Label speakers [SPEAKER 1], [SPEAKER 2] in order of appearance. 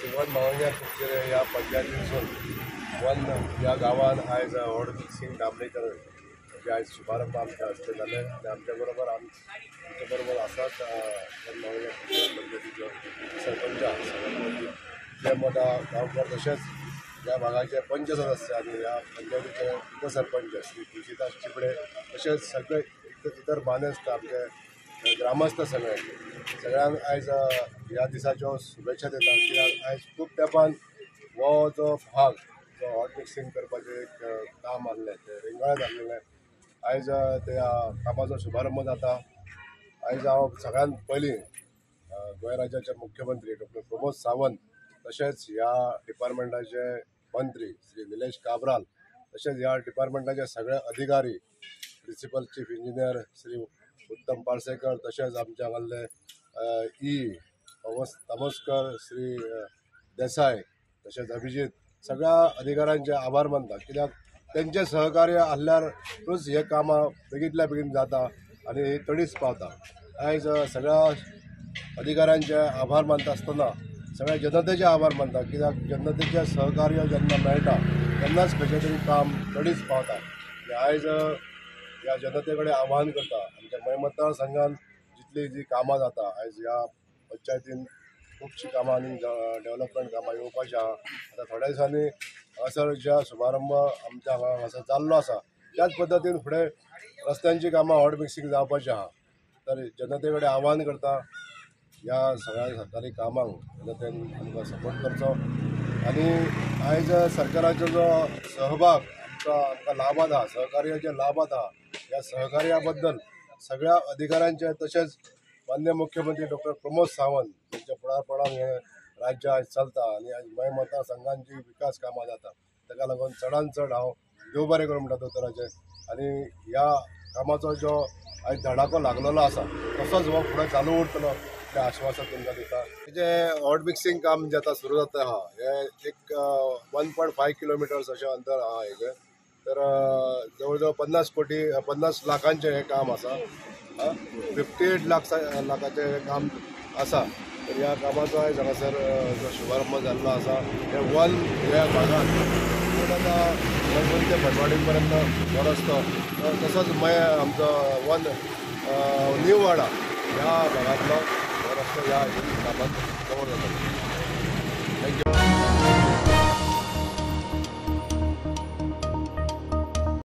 [SPEAKER 1] आयज वन मावळग्या कुडचडे ह्या पंचायतीसून वन ह्या गांवान आयज हॉट मिक्सिंग डांबरीकरण म्हणजे आयज शुभारंभ आमच्या हस्ते जालें आनी आमच्या बरोबर आमच्या बरोबर आसात वन मावळग्या कुडचडे पंचायतीचो सरपंच सभापती जे मोठा गांवकार, तशेंच ह्या भागाचे पंच सदस्य आनी ह्या पंचायतीचे उपसरपंच श्री तुळशीदास चिपडे, तशेंच सगळे इतर मानेस्त आमचे ग्रामस्थ सगळे सगळ्यांक आयज ह्या दिसाच्यो शुभेच्छा दिता. कित्याक आयज खूब तेंपान हो जो भाग जो हॉट मिक्सिंग करपाचें एक काम आसलें तें रिंगळांत आसलेलें, आयज त्या कामाचो शुभारंभ जाता. आयज हांव सगळ्यांत पयलीं गोंय राज्याचे मुख्यमंत्री डॉक्टर प्रमोद सावंत, तशेंच ह्या डिपार्टमेंटाचे मंत्री श्री निलेश काब्राल, तशेंच ह्या डिपार्टमेंटाचे सगळे अधिकारी principal chief engineer Shri Uttam Parsekar, तशेंच आमच्या हांगासरले ई तामोस्कर, श्री देसाय, तशेंच अभिजीत, सगळ्या अधिकाऱ्यांचे आभार मानता. कित्याक तेंचें सहकार्य आसल्यारूच हे कामां बेगींतल्या बेगीन जाता आनी ही तडीच पावता. आयज सगळ्या अधिकाऱ्यांचे आभार मानता आसतना सगळ्या जनतेचे आभार मानता, कित्याक जनतेचें सहकार्य जेन्ना मेळटा तेन्नाच खंयचें तरी काम तडीच पावता. आनी आयज ह्या जनते कडेन आव्हान करता, आमच्या मयें मतदारसंघान जितली जी कामां जाता आयज ह्या पंचायतीन खुबशीं कामां आनी डेवलपमेंट कामां येवपाचीं आहा. आतां थोड्या दिसांनी हांगासर ज्या शुभारंभ आमच्या हांगासर जाल्लो आसा त्याच पद्दतीन फुडें रस्त्यांची कामां हॉट मिक्सिंग जावपाचीं आहा. तर जनते कडेन आव्हान करता ह्या सगळ्या सरकारी कामांक जनतेन आमकां सपोर्ट करचो आनी आयज सरकाराचो जो सहभाग आमकां आमकां लाभात आहा, सहकार्याचे लाभात आहा, ह्या सहकार्या बद्दल सगळ्या अधिकाऱ्यांचे तशेंच मान्य मुख्यमंत्री डॉक्टर प्रमोद सावंत हांच्या फुडारपणान हें राज्य आयज चलता आनी आयज मयें मतदारसंघान जी विकास कामां जाता ताका लागून चडान चड हांव देव बरें करूं म्हणटा दोतोराचें. आनी ह्या कामाचो जो आयज धडाको लागलेलो आसा तसोच हो फुडें चालू उरतलो तें आश्वासन तुमकां दिता. जें हॉट मिक्सिंग काम जें आतां सुरू जाता आहा हें एक 1.5 किलोमिटर्स अशें अंतर आहा हेजें, तर जवळ जवळ 50 कोटी 50 लाखांचें हें काम आसा, 58 लाखाचें हें काम आसा. तर ह्या कामाचो आयज हांगासर जो शुभारंभ जाल्लो आसा हे वन ह्या भागान आतां मयपूर ते भटवाडी पर्यंत हो रस्तो, तसोच मयें आमचो वन न्यू वाडा ह्या भागांतलो हो रस्तो ह्या कामांत कवर जातलो. Thank you.